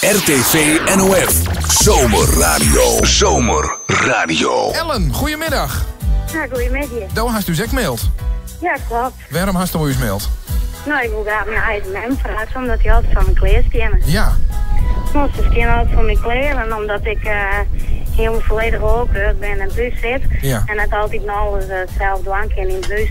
RTV NOF. Zomerradio. Zomerradio. Ellen, goedemiddag. Ja, goedemiddag. Do hast ús ek maild. Ja, klopt. Wêrom hasto ús maild? Nou, ik wil graag mijn eigen mem vragen, omdat die altijd van mijn kleer stenen. Ja. Nou, ze stenen altijd van mijn kleren en omdat ik eh, helemaal volledig oorkeurd ben en thuis zit. Ja. En dat altijd nog alles eh, zelf doen kan in het huis.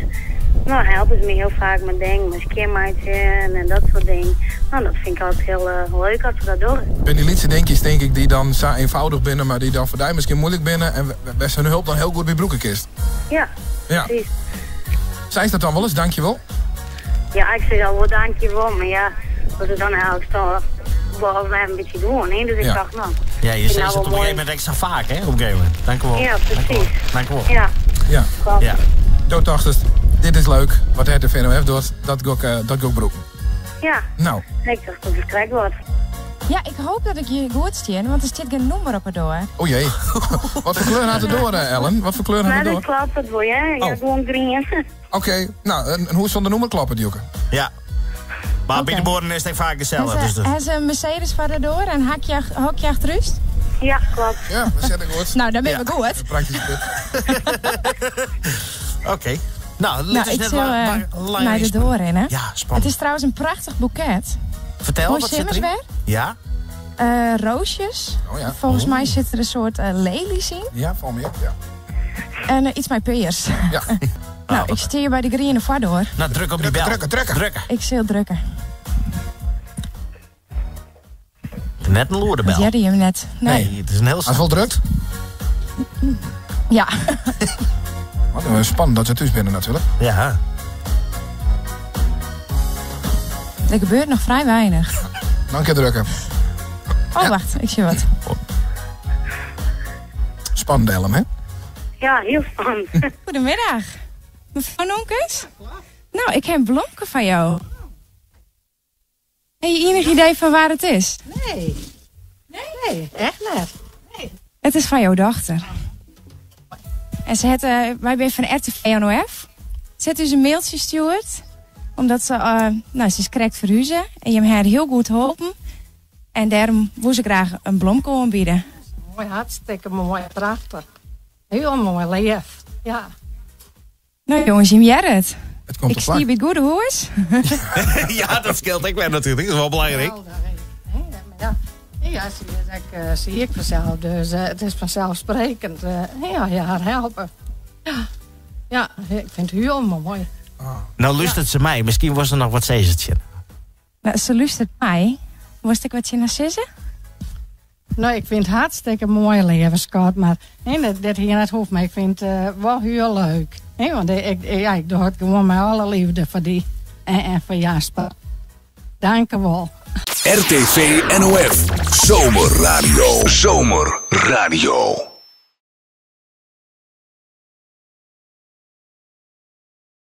Nou, helpen ze me heel vaak met dingen, mijn skinmaatje en dat soort dingen. Nou, dat vind ik altijd heel eh, leuk als ze dat doen. Ben die liedse denkjes, denk ik, die dan zo eenvoudig binnen, maar die dan voor die misschien moeilijk binnen. En best hun hulp dan heel goed bij broekenkist. Ja, Ja. precies. Zij is dat dan wel eens, dankjewel. Ja, ik zeg al wel dankjewel, maar ja, dat is dan eigenlijk zo wel een beetje doen, hè? Dus ik Ja. dacht, nou... Ja, je vind zegt nou het op wel een mooi. gegeven moment extra vaak, hè? Op een gegeven moment. Dank u wel. Ja, Dank u wel. precies. Dank u wel. Ja, Ja. klopt. Ja. Do dacht dit is leuk, wat RTV NOF doet, dat ga ik, dat ga ik broeken. Ja, Nou, ik dacht dat het correct wordt. Ja, ik hoop dat ik je goed steen, want er zit geen nummer op het door. oh jee. Wat voor kleur had het door, Ellen? Wat voor kleur had Maar het dat door? klopt, dat wil je, hè? Ja, Oh. gewoon groen. Oké, nou, en hoe zonder noemer klappen, Djoeke? Ja. Maar Oké. bij de boren is het vaak gezellig. Hij Dus dat... is een Mercedes voor de door en hakje, hokje achter rust. Ja, klopt. Ja, we zetten goed. Nou, dan ben Ja. ik goed. Praktische tip. Oké. Nou, dit Nou, is ik net zal waar, waar naar de door in, hè? Ja, Het spannend. is trouwens een prachtig boeket. Vertel, Mooi wat zit erin? Simmerswerk. Ja? Roosjes. Oh ja. Volgens mij zit er een soort lelies in. Ja, val me op, ja. En iets met peers. Ja. Nou, ik zit hier bij de groene door. Nou, druk op die bel. Drukken, drukken, drukken. Ik zal drukken. Net een loerdebel. Dat jij hem net. Nee. Nee, het is een heel... Als het wel drukt. Ja. Wat spannend dat ze thuis binnen natuurlijk. Ja. Er gebeurt nog vrij weinig. Nog een keer drukken. Oh, wacht. Ik zie wat. Spannend, Ellen, hè? Ja, heel spannend. Goedemiddag. Mevrouw Nonkes? Nou, ik heb een blomke van jou. Heb je enig idee van waar het is? Nee. Nee? echt niet. Het is van jouw dochter. En ze het, wij zijn van RTV NOF. Ze heeft dus een mailtje gestuurd. Omdat ze, nou, ze is correct verhuizen. En je hebt haar heel goed geholpen. En daarom wil ze graag een blomke aanbieden. Mooi, hartstikke mooi, prachtig. Heel mooi leef. Ja. Nou jongens, je hebt het. Het komt Ik op zie plak. bij het goede huis. ja, dat scheelt ik weer natuurlijk. Dat is wel belangrijk. Geweldig, hè. Hè, maar Ja, ja zie je, dat eh, zie ik vanzelf. Dus het is vanzelfsprekend. Ja, ja, haar helpen. Ja. ja, ik vind het heel mooi. Nou, luistert ze mij. Misschien was er nog wat zezertje. Nou, ze luistert mij. Worst ik wat je naar zeggen? Nou, ik vind het hartstikke mooi leven, Scott. Maar hè, dat hier net hoeft, maar ik vind het wel heel leuk. Hè, want ja, ik doe het gewoon met alle liefde voor die en, en voor Jasper. Dank je wel. RTV NOF. Zomerradio. Zomerradio.